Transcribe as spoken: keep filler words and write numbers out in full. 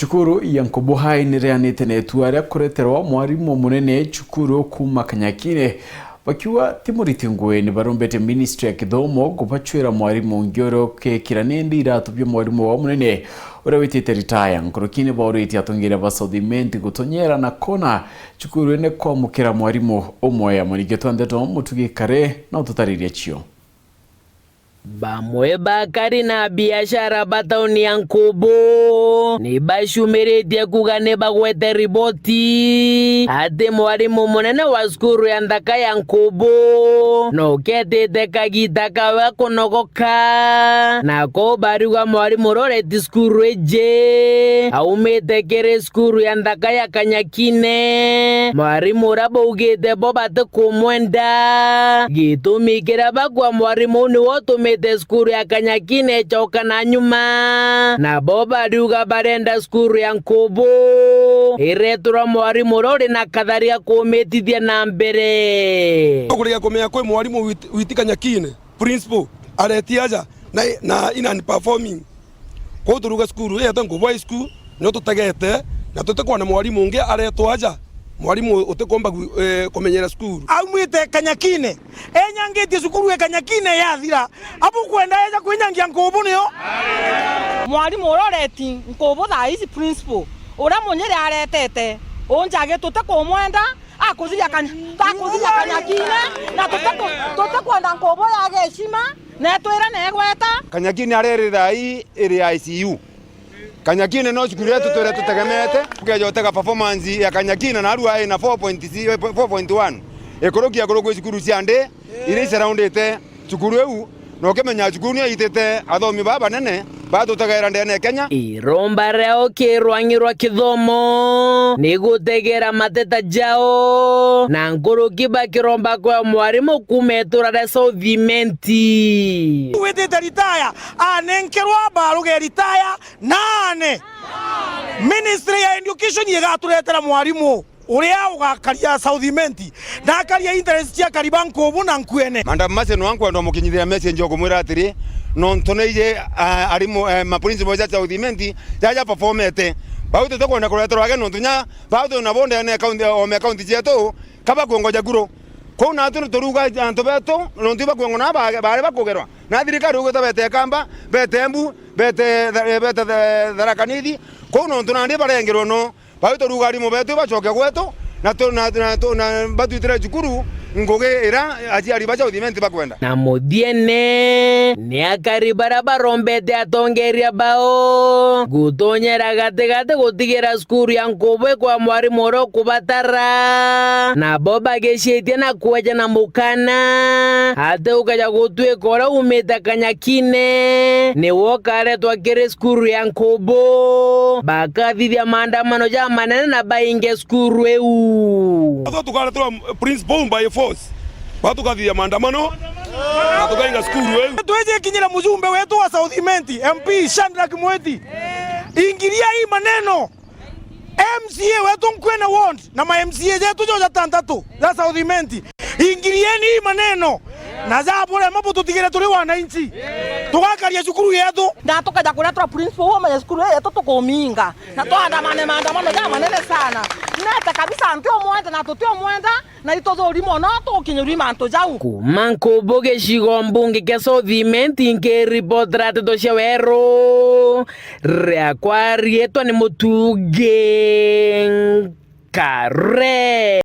Cukuru ya Nkubu High nireanite na itua ria kureterwa mwarimu munene cukuru kuuma Kanyakine, bakiuga ti muriti ngugi. Ni barombete ministry ya kithomo kubacwira mwarimu ungi uria ukekira nindi iratu bia mwarimu wao munene uria witite ritaya. Nkurukini bauritie atongeria ba South Imenti gutonyera na kona cukuru ine kwamukira mwarimu umwe. Amwe ni Gitwa Ndeto Mutugi Kare na ututariria cio. Bamwe bakari na biashara ba tauni ya Nkubu ni bacumiritie kuga ni bagwete riboti ati mwarimu munene wa cukuru ya nthaka ya Nkubu noketite kagita kawe kunogoka. Nako bariuga mwarimu uria ureti cukuru iji aumite kiri cukuru ya nthaka ya Kanyakine, mwarimu uria baugite bo batikumwenda. Gitumi kiria bakua mwarimu uu niwe utumite cukuru ya Kanyakine icoka na nyuma, nabo bariuga barenda cukuru ya Nkubu ireterwa mwarimu uria uri na katharia kumitithia na mbere. Kuriga kumenya kwi mwarimu wit-, witi Kanyakine. Principal areti aja na, na in unperforming. Kwou turuga cukuru ii yetwe Nkubu High School, nio tutegete, na tutikwona mwarimu ungi aretwa aja, mwarimu utikomba gu-, eh, kumenyera cukuru. Aumite Kanyakine, enyangitie cukuru e Kanyakine yathira, abu kwenda eja kwinyangia Nkubu nio? Mwarimu uria ureti Nkubu thaa ici principal, uria Munyiri aretete, unjagi tutikumwenda, Akuthiria Kanya-, akuthiria Kanyakine, na tutiku-, tutikwenda Nkubu yage heshima, na etwira negweta. Kanyakine areri thaa ii iri I C U. Kanyakine no cukuru yetu twire tutegemete. Ukeja utega performance ya Kanyakine na arua ina four point zero, four point one. Ikurukia kuru kwi cukuru cia ndi iria isurroundite cukuru iu, na ukimenya cukuru niyo itite athomi baa banene baa tutagaira ndene ya Kenya. Iromba riao ki rwang'i rwa kithomo ni gutegera mateta jao, na nkuruki bakiromba kwa mwarimu kuuma itura ria South Imenti. Witite ritaya, anenkerwa baruge ritaya, nane Ministry ya Education igaturetera mwarimu uria ugakaria South Imenti, na akaria interest cia akari ba Nkubu na Nkuene. Madam Mercy, no nkwenda umukinyithia message o kumwira atiri, nontu ni ije, a, arimu, e, ma principal ja South Imenti jaja performete. Bau tutikwenda kureterwa age nontu nya bau twina bo ndene ya county, o me county cietu, kaba kuongoja kuro. Kwou natu turuga antu betu, nontu ibakuongwa na ba-, bari bakugerwa. Na thirikari ugwita bete Kamba, bete Embu, bete Tha-, bete Tha-, Tharaka Nithi. Kwou nontu nandi barengerwa no, Bau turuga arimu betu bacoke gwetu, na tu-, na, na, tu-, na batwitire cukuru ngugi ira aciari ba South Imenti bakwenda. Na muthiene, ni akari bara barombete atongeria bao gutonyera gatigati gutigira cukuru ya Nkubu kwa mwarimu uria ukubatara, nabo bagicitie na kweja na mukana ati ukeja gutwika uria umite Kanyakine, niwe ukaretwa kiri cukuru ya Nkubu, bakathithia maandamano jamanene na bainge cukuru iu. Batho tukaretwa principal by force. Batho tukathithia maandamano na tukainga cukuru iu. Twiji kinyira mujumbe wetu wa South Imenti, M P Shadrack Mweti. Ingiria hii maneno. M C A wetu Nkuene Ward na ma M C A jetu jo jatantatu ja South Imenti, ingirieni ii maneno na ja burema bututigire turi wananchi, tugakaria cukuru yetu. Na tukeja kuria twa principal, umenye cukuru ii yetu tukuminga na twandamane maandamano ja manene sana. Nete kabisa, ntiumwenda na tutiumwenda. Na ituthuri mono tukinyurwi mantu jau. Kuuma Nkubu gicigo mbunge kia South Imenti, nkiripotera nteto cia weru, riakwa riitwa ni Mutugi Nkare.